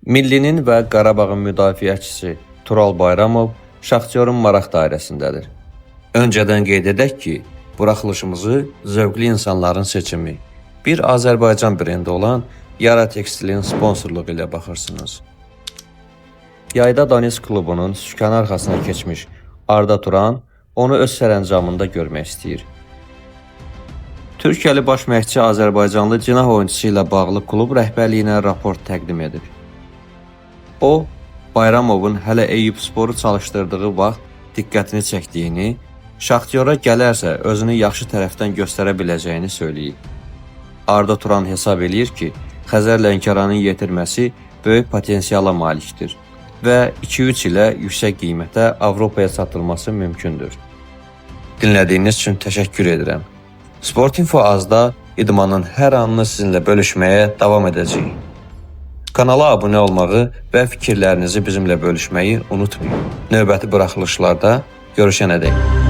Millinin və Qarabağın müdafiəçisi Tural Bayramov Şaxtyorun maraq dairəsindədir. Öncədən qeyd edək ki, buraxılışımızı zövqlü insanların seçimi, bir Azərbaycan brendi olan Yara Tekstilin sponsorluğu ilə baxırsınız. Yayda Donetsk klubunun sükan arxasına keçmiş Arda Turan onu öz sərəncamında görmək istəyir. Türkiyəli baş məşqçi Azərbaycanlı cinah oyunçusu ilə bağlı klub rəhbərliyinə raport təqdim edib. O, Bayramovun hələ Eyüpsporu çalışdırdığı vaxt diqqətini çəkdiyini, Şaxtyora gələrsə özünü yaxşı tərəfdən göstərə biləcəyini söyləyib. Arda Turan hesab eləyir ki, Xəzər Lənkəranın yetirməsi böyük potensiala malikdir və 2-3 ilə yüksək qiymətə Avropaya satılması mümkündür. Dinlədiyiniz üçün təşəkkür edirəm. Sport Info Azda idmanın hər anını sizinlə bölüşməyə davam edəcəyik. Kanala abunə olmağı və fikirlərinizi bizimlə bölüşməyi unutmayın. Növbəti buraxılışlarda görüşənədək.